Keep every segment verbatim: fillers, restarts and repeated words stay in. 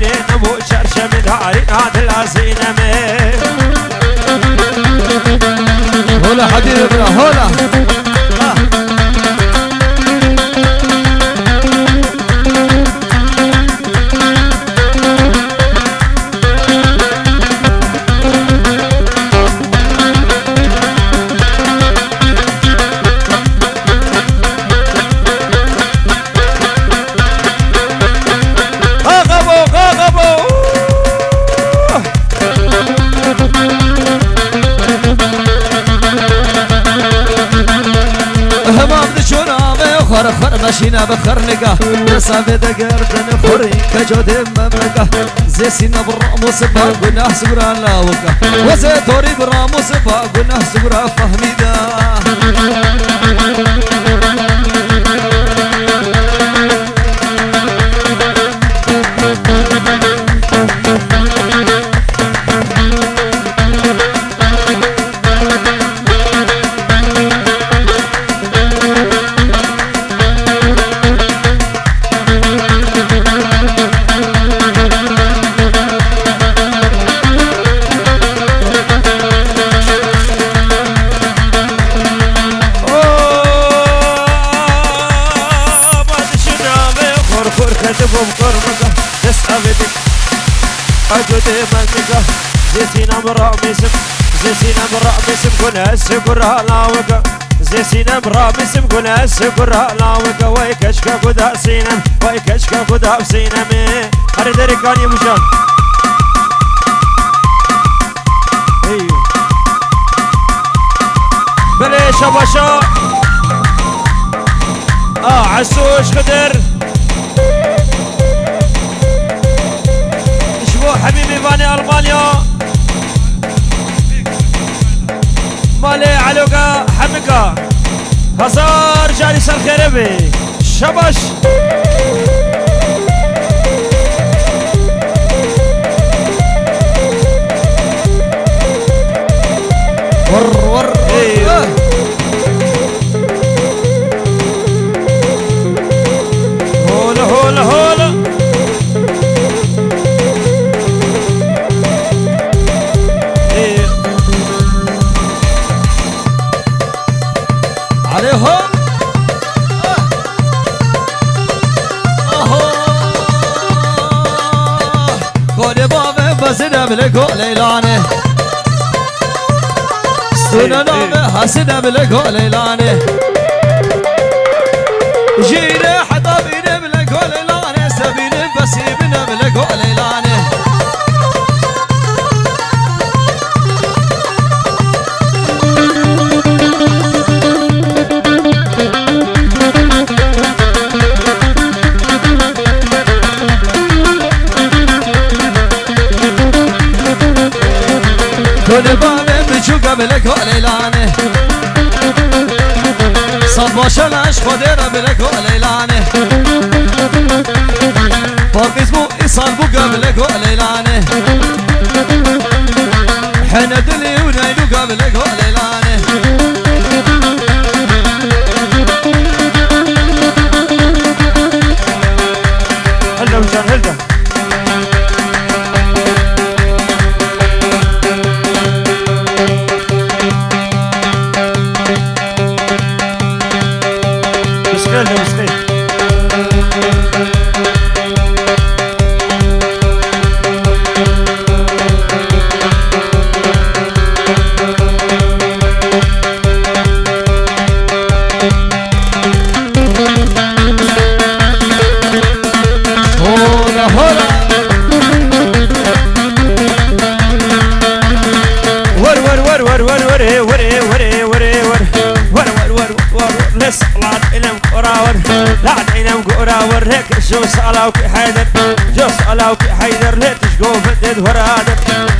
Sînem û çerşemê darîna dila Sînemê. Hola Habîb bira, hola. Ha. Qaqa bo, qaqa bo. Hemam diçûn ame xwer xwer meşîne bi xirnika. Desa vê de gerdin xurî keco dê memeka. Zê Sînem ramûs ba gunah zûra lawika. Weze torî bi ramûs ba gunah zûra fehmî de. Xor xor ketibûm kormika, dest avêtik. Aco dê mendika, zê Sînem ramîsim, zê Sînem ramîsim, gune sigura lawika. Zê Sînem ramîsim, gune sigura lawika. Wey keçka guda Sînem, wey keçka guda Sînemê. Herê derê kanî bujan. Hey. Belê şabaşa. A, Esûş Xidir. Ji bo Hemî Mêvanê Almanya. Malê Eloga Hemika. Hezar carî ser xêre be. Şabaş. Vur, vur, vur. Hey. Hola, hola, hola. Hey. Alê hol. Aho. Kolê bavê bezine bile go Leylanê. Stûne navê hesine bile go Leylanê. Jîre heta bîne bile go Leylanê. Sebîne besî bine bile go Leylanê. Gole bavê biçûka bile go Leylanê. Sed başe leş xwedê re bile go Leylanê. Parmîz bû, îsal bû gavlego Leylanê. Hene dilî û neynu gavlego Leylanê. Helde hocam, helde. Bisqê, helde bisqê. Hola, hola. Wer, wer, wer, wer, wer, wer, ê, wer, ê, wer, ê, wer, ê, wer. Wer, wer, wer, wer, wer, wer. Lê salat înem gora wer. Lad înem gora wer. Lê ke jo salaw ki Heyder. Jo salaw ki Heyder. Lê tiş govendê dwara der.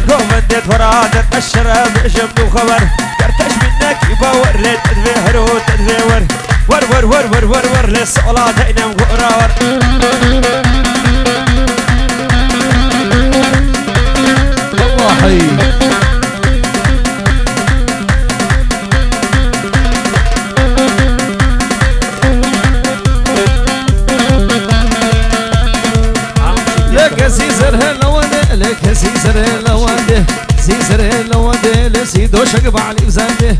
Govendê dwara der. Eşere bêjim du xeber. Ger teş minnekî bawer lê te divê hero te divê wer. Wer, wer, wer, wer, wer, wer, lê sala deynem gora wer. Wellahî. Lê kesî Serê lewendê, lê kesî serê lewendê, sî serê lewendê, lê sî doşek balî bizendê,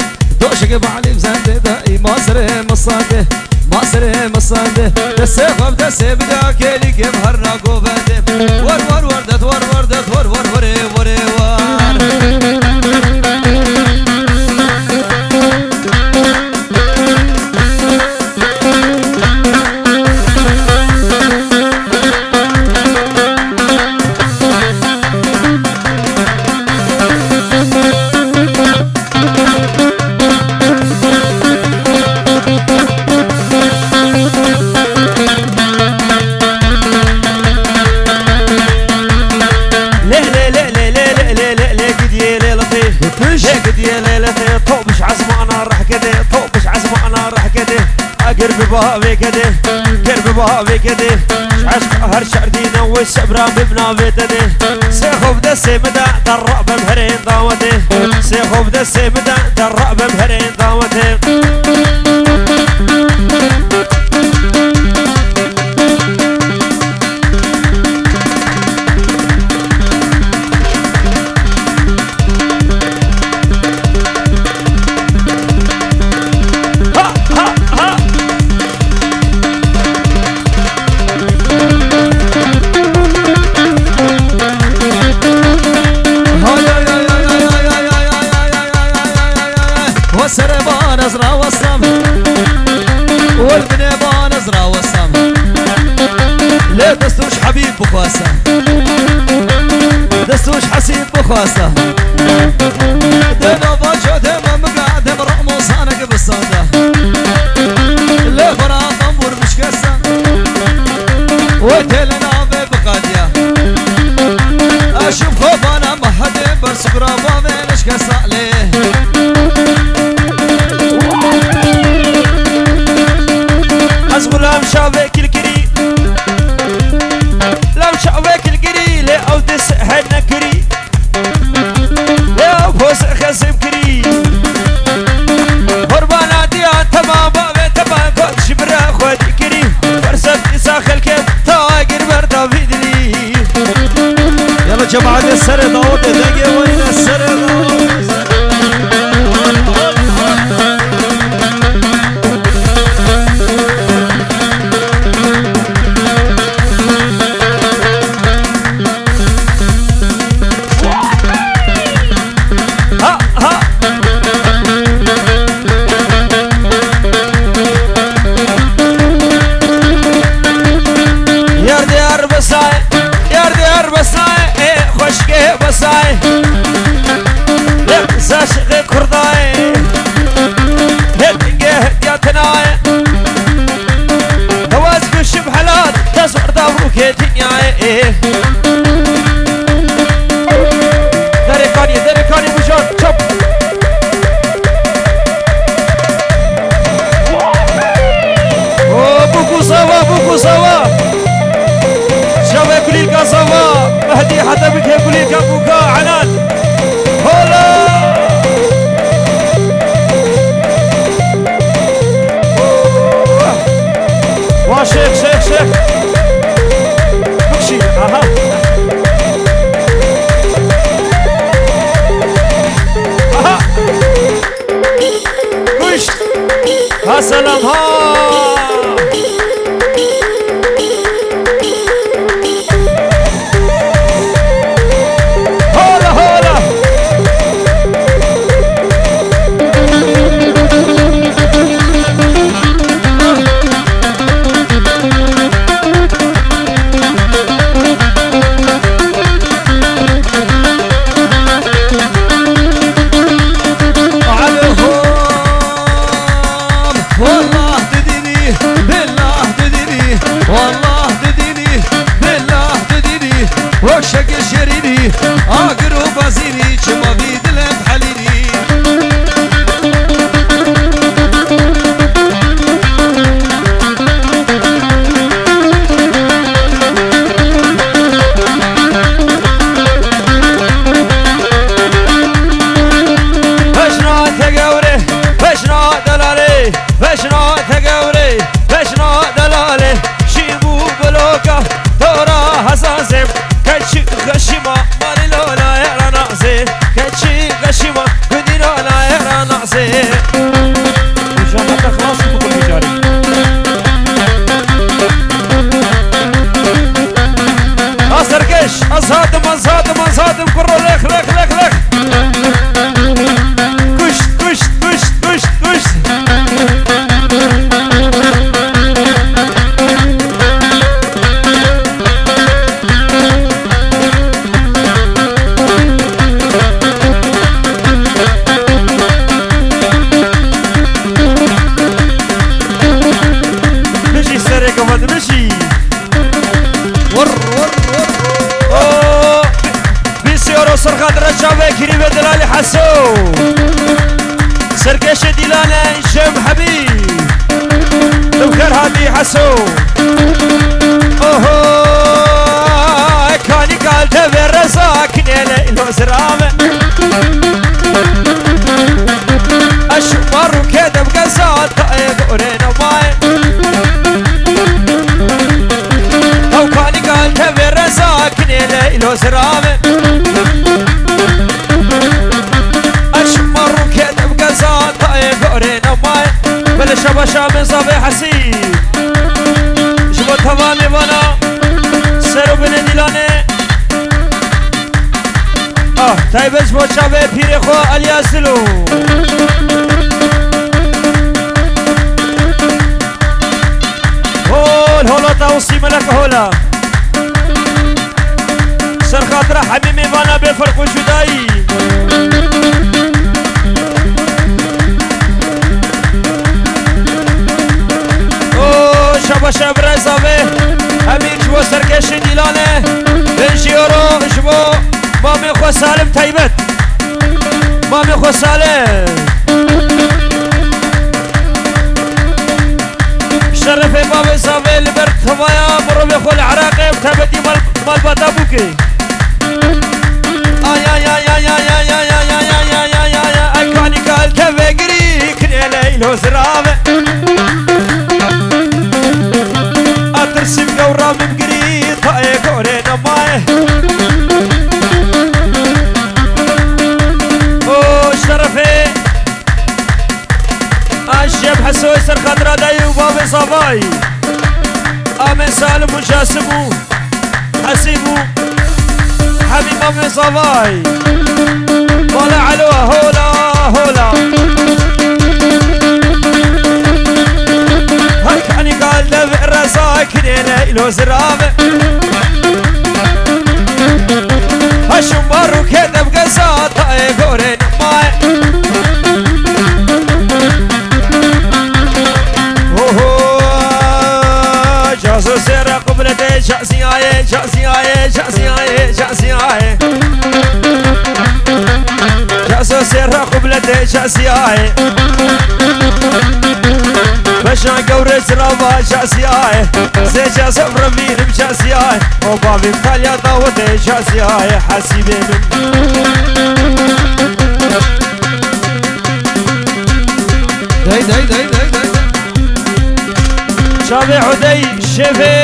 doşek balî bizendê, daîma serê misandê, ma serê misandê, destê xwe bi destê bida, kêlî kêm her nagovendê. War, war, war, det, war, war, det, war, war, warê, warê, war. Lê, lê, lê, lê, lê, lê, lê, lê, lê, gidiyê lê lixê. Tutuş. Lê gidiyê lê lixê, top ji ezmana rehkede, top ji ezmana rehkede. Eger bi bavê kede, ger bi bavê kede. Eşq her şerdîne wê sebra bibna vê tede. Sê xwe bi destê min de, derra bim herên dawetê. Sê xwe bi destê min de, derra bim herên dawetê. Wa serê ban ez rawestam, wê binê ban ez rawestam. Lê destûş Hebîb bixwasa, destûş Hesîb bixwasa. Di nava cadê me miga dem Ramazaneke bisanda. Lê xwe ra tembûr bişkesta, wê tê li navê biqadiya. Eşim xwe bana mehedê ber sukra bavê leşke salê. Ez xulam şavê kilkirî. Lam şavê kilkirî, lê ew dis her nekirî. Lê ew pos xesim kirî. Qurbana diya tema bavê tema got ji bira xwe dikirî. Fersef dîsa xelkê ta gir ber davî dilî. Yala cemaatê serê dawetê dengê wayne serê dawetê. Ha, ha. Yar diyar besay, yar diyar besay, e, xweşke besay. Yek zaşıqe kurday, hep ge ya tenay. Hewaz guşüm helal, tasar da bu ke dinyayê. Derekanî, derekanî bijan, çap. O, buku sava, buku sava. Şave kulîlka sava. Mehdi heta bike kulîlka buka, Enan. Hola. Wa şêx, şêx, şêx. Bikşî, aha. Aha. Kuş. Ha selam ha. Hola, hola. Alo, hop. Wallah didinî, billah didinî, wallah didinî, billah didinî. Weşeke şerînî, agir û bazînî, çima vî dilê helînî. Veşna te gewre, veşna delalê, veşna te gewre, veşna delalê. Şîm û biloka, dora hesasê, keçik Ez hatim, ez hatim, ez hatim, kurro, lex, lex, lex, lex. Kuşt, kuşt, kuşt, kuşt, kuşt. Bijî serê kefan, bijî. Wur, wur, wur, wur. O, bîst euro serxatira çavê kirî ve delalî Heso. Serkeşê dîlane Şem Hebî. Tu xêr hatî Heso. Oho, kanî kal te ve reza kinê Leylo zirave. Eş marû ke devgeza ta ê gorê namaye. Ew kanî kal te ve reza kinê Leylo zirave. Eş marû ke devgeza ta ê gorê namaye. Bele şabaşa min zavê Hesî. Ji bo teva mêvana ser û binê dîlanê. Ah, taybet ji bo çavê pîrê xwe Eliya Zilo. Hol, hola Tawusî melek hola. Ser xatira hemî mêvana bê ferq û cudayî. O şabaşa birayza vê. Hemî ji bo serkeşên dîlanê. Bin ji euro ji bo mamê xwe Salim taybet. Mamê xwe Salim. Şerefê bavê zavê li ber tevaya mirovê xwe li Iraqê bi taybetî mal-, malbata bûkê. Ay, ay, ay, ay, ay, ay, ay, ay, ay, ay, ay, ay, ay, ay, ay, ay, kanî kal keve girî, kinê Leylo zirave. Atirsîm gewra min girî, tayê gorê nemaye. O şerefê. Aşiyem Hesoy ser xatira dayî û bavê zavay. Amê Salim û Casim û Hesîb û Hemî mamê zavay. Bala Elo hola hola. Hak anî gal dev reza kinê Leylo zirave. Haşim barûkê devgeza tayê gorê nemaye. Oho, cazo sera qubletê, caziyaye, caziyaye, caziyaye, caziyaye. Cazo sera qubletê, caziyaye. Beşa gewre zirava, caziyaye. Zê cazo revînim, caziyaye. O bavî Talya dawetê, caziyaye. Hesîbê min. Dey, dey, dey, dey, dey, dey. Çavê Hudey şevê.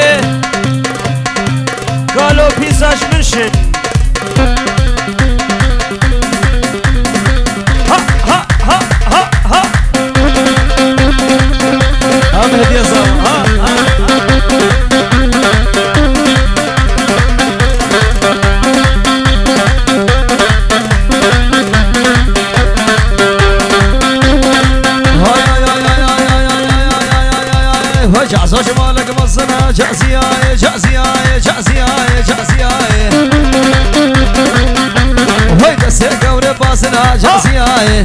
Galo pîza ji min şin. Ha, ha, ha, ha, ha. Em hediye zam. Ha, ha, ha. Hay, hay, hay. Hoca, hoca, malek mazına, caziyaye, caziyaye, caziyaye, caziyaye. Hoy, destê gewre bazına, caziyaye.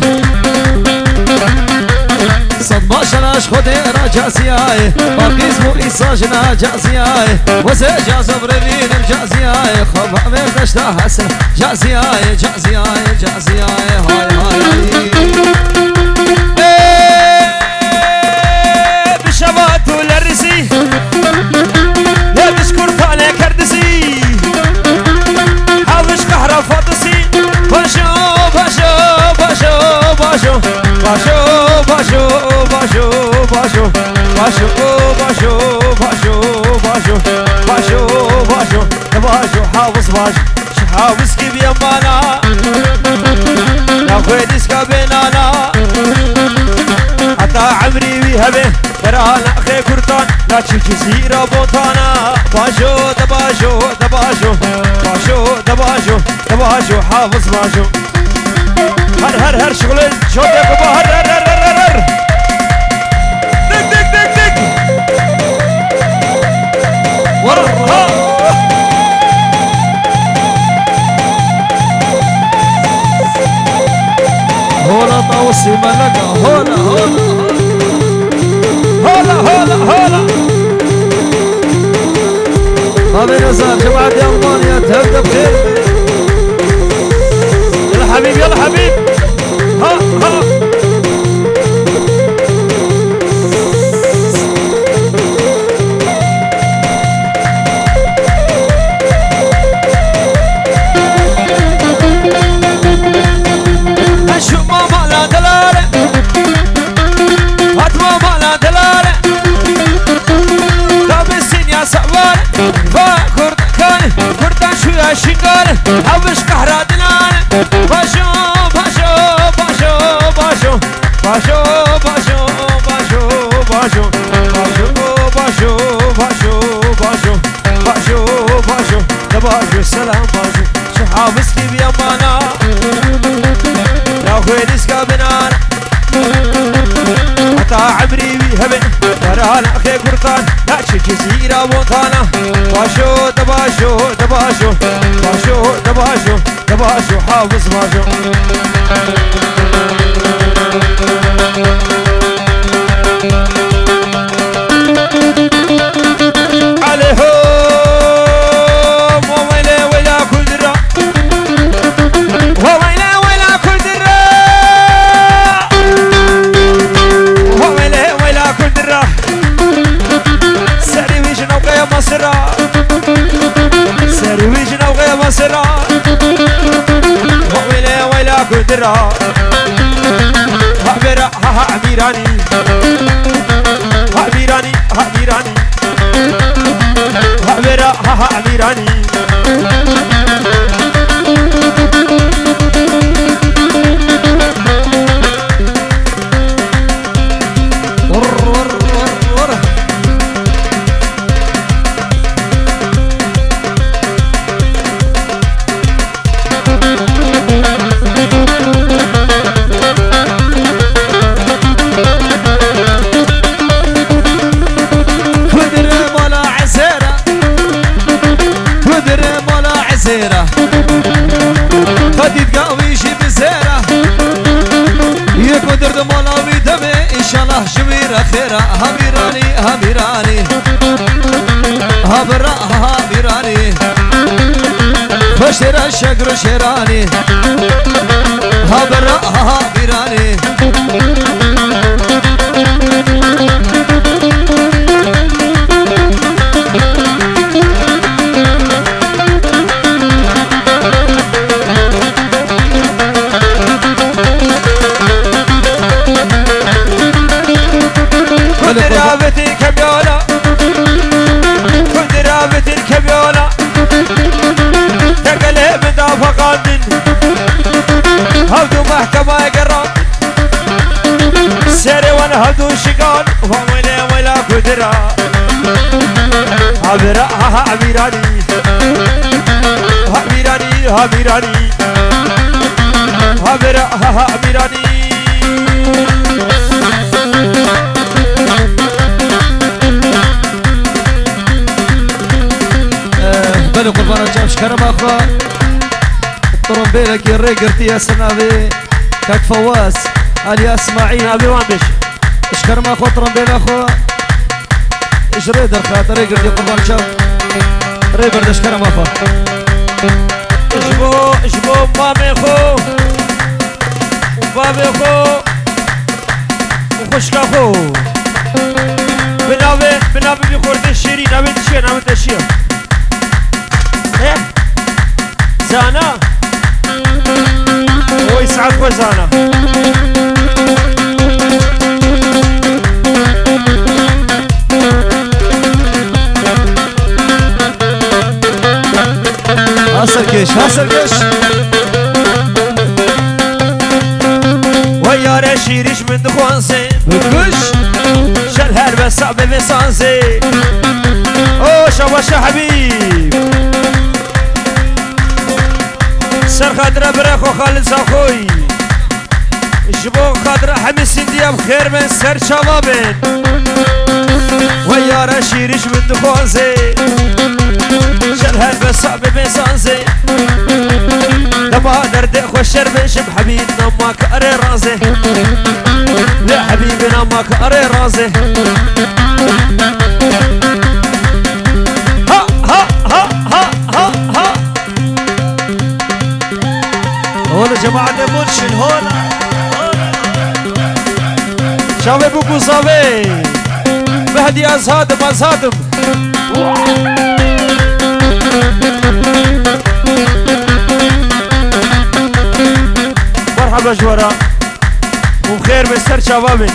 Sed başına aşk xwedê ra caziyaye. Bakiz bu isajına caziyaye. Weze cazo brevînim caziyaye. Xaba ver deşta hasına caziyaye, caziyaye, caziyaye. Hay, hay, hay. Ê, bi şeva tu lerizî. Lê bi ji kurtanê kerdizî. Haviş qehra Fatizî. Bajo, bajo, bajo, bajo. Bajo, bajo, bajo, bajo. Bajo, bajo, bajo, bajo. Bajo, bajo, bajo. Bajo, haviz bajo. Ji hawiskî bîye mana. Naxwe dîska bê nana. Heta emrî wî hebe. Berana xê kurtan. Naçî cizîra botana. Bajo, de bajo, de bajo. Bajo, de bajo, Hafiz bajo. Her, her, her şixulê Cote Kuba, her, her, her, her, her, her. Dik, dik, dik, dik. Vur. Ha. Hola Tawusî Meleka, hola, hola, hola. Hola, hola, hola. Abi Reza, cemaat Almanya, tevde bixêr. Yala Habib, yala Habib. Ha, ha. Eşuma mala delale. Fatma mala delale. Tabi sinya savar. Va kurd kan. Kurdan şu ya şingar. Haviş kahra dilale. Başo, başo, başo, başo. Başo, başo, başo, başo. Başo, başo, başo, başo. Başo, başo, de başo, selam başo. Çi Hafiz kî bi emana. Ya xwe rîska binar. Heta emrî wî hebe. Wera naxê kurtan. Ya çi Cizîra Montana. Başo, de başo, de başo. Başo, de başo. De bajo, Hafiz bajo. Alê ho, wa weyle weyla kurdira. Wa weyle weyla kurdira. Wa weyle weyla kurdira. Serî wî ji newqeya masira. Serî wî ji newqeya masira. Wa wêle weyla kurdira. Ha bera ha ha Emîranî. Ha Emîranî, ha Emîranî. Ha bera ha ha Emîranî. Vur, vur, vur, vur. Kudire mala Ezera. Kudire mala Ezera. Xedî dga wî jî bi zêra. Yek û dir di mala wî demê, înşallah ji wî re xêra. Ha Mîranî, ha Mîranî. Ha bira, ha Mîranî. Xweş têra şekr û şêranî. Ha bira, ha Mîranî. Kudira vetin kemyala. Kudira vetin kemyala. Tegelê min da feqandin. Hevdu mehkemaya geran. Serê wan hevdu şikan. Wa wele wela kudira. Habera ha ha Emîranî. Ha Emîranî, ha Emîranî. Habera ha ha Emîranî. Eh, belê qurbana çav ji kerema xwe. Trombêlekî rê girtiye ser navê Kak Fewaz, Aliya Ismaîl. Navê wan bêj. Ji kerema xwe trombêla xwe ji rê derxat, rê girtiye qurban çav. Rê berde ji kerema xwe. Ji bo, ji bo mamê xwe û bavê xwe û xwişka xwe. Bi navê, bi navê vî xortê şêrî, navê te çi ye, navê te çi ye? He? Zana. Oy, saet xwe Zana. Ha serkêş, ha serkêş. Wey yare şîrî ji min dixwaze. Bikuş. Şer her be sabe ve saze. O şabaşa Habîb. Ser xatira birê xwe Xalid Zaxoyî. Ji bo xatira hemî Sindiya bi xêr bên, ser çava bên. We yare şîrî ji min dixwaze. Şer helbesa bibê sazê. Dema derdê xwe şer bêjim, Hebîb nama karê razê. Lê Hebîb nama karê razê. Ha, ha, ha, ha, ha, ha. Hol cemaetê Murşin, hol. Çavê bû ku zavê. Mehdî ez hatim, ez hatim. Merhaba ji we re. Û xêr be ser çava bin.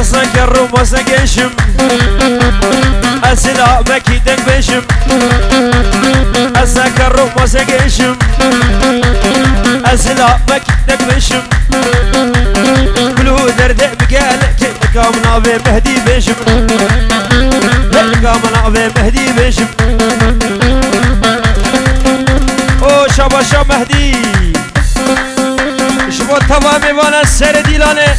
Ez ne kerrim, ez ne gençim. Ez ila mekî deng bêjim. Ez ne kerrim, ez ne gençim. Ez ila mekî deng bêjim. Kulû derdê bi gelekê, nika min navê Mehdî bêjim. Nika min navê Mehdî bêjim. O şabaşa Mehdî. Ji bo teva mêvanan serê Dîlanê.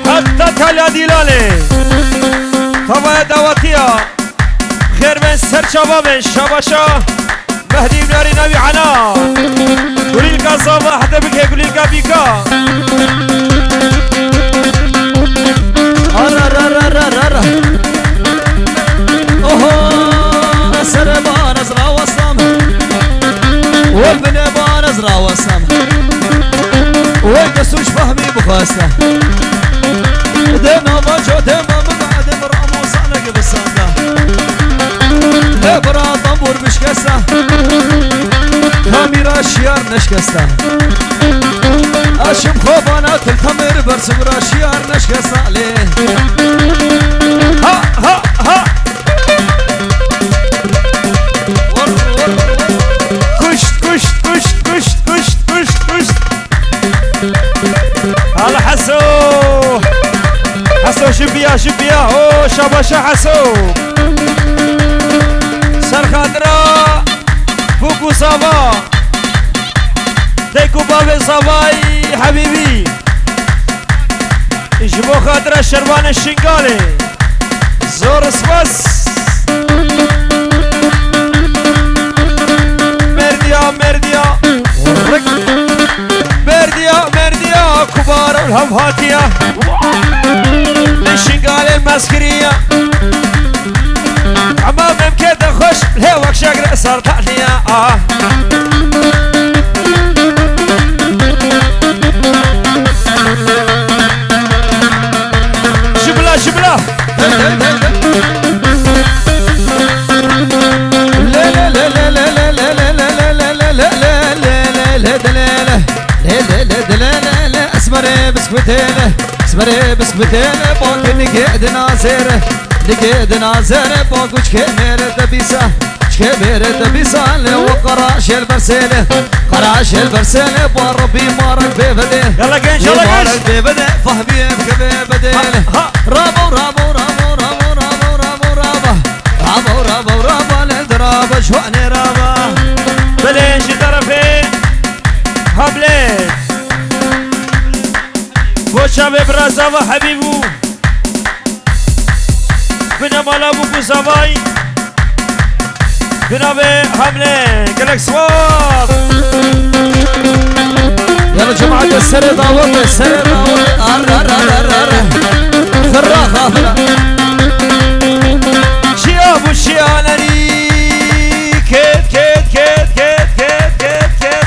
Heta Talya Dîlanê. Tevaya dawetiya. Xêr bên, ser çava bên, şabaşa. Mehdî Miyarî navî Ena. Gulîlka zava hede bike, gulîlka bîka. Ara, ra, ra, ra, ra, ra. Oho, sere ban ez rawestam. Wek bine ban ez rawestam. Wek de suç fehmî bixweste. De nava co de ma min de de Ramazan gibi sanda. De bira tambur bişkeste. Kamîra şiyar neşkeste. Aşım xobana til tamir bersibra şiyar neşkeste lê. Ha, ha, ha. Kuşt, kuşt, kuşt, kuşt, kuşt, kuşt, kuşt. Hala Heso. Heso, ji biya, ji biya. O, şabaşa Heso. Ser xatira Bûk û Zava. Dayk û bavê Zavay Hebîbî. Ji bo xatira şervanê Şingalê. Zor spas. Merdiya, merdiya. Rik. Merdiya, merdiya, kubar û hevhatiya. Li Şingalê mezkiriya. Ama memkete xweş, lê wek şegre sar taliya. Ah. Jimla, jimla. Esmerê biskutêne, esmerê biskutêne, bakê nigê dinazêre, nigê dinazêre, baku çikê mêre debîsa, çikê mêre debîsa, lê we qera şêl bersêne, qera şêl bersêne, ba Rebî marek bê vedê. Yalla genç, yalla genç. Marek bê vedê, fahmiyê bike bê vedê. Ha, ha. Rabo, rabo, rabo, rabo, rabo, rabo, rabo. Rabo, rabo, rabo, lê dirabo, şwanê rabo. Belê ji terefê Hamlê. Bo çavê bira Zava Hebîb û binemala bû ku Zavay. Binavê Hamlê. Gelek swab. Yala cemaate serê dawete, serê dawete. Ar, ar, ar, ar, ar. Xirra xafira. Çiya bû çiya nerî. Ket, ket, ket, ket, ket, ket, ket.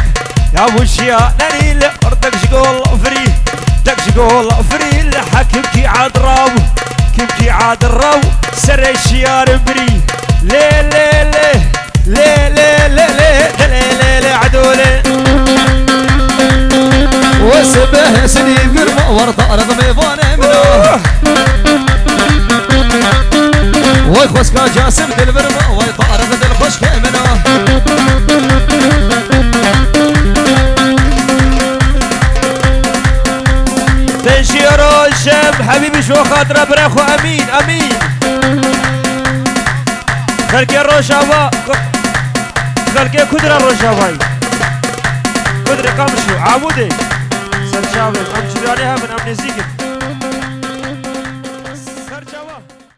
Ya bû çiya nerî li Dek ji gol firî, dek ji gol firî, li hekim kî ad raw, kim kî ad raw, serê şiyarin birî. Lê, lê, lê, lê, lê, lê, lê, lê, lê, lê, lê, edo lê. We sibeh sinî vir ma war Tarix mêvanê min a. Oh! Way xweska Casim dilbir ma, way Tarix dilxweşkê min a. Te jiyara şev Hebîbî ji bo xatira birê xwe Emîn, Emîn. Xelkê Rojava, xelkê Kudra Rojavayî. Kudrê Qamişlo, Amûdê. Serçavê, em cîranê hev in, em nêzîk in.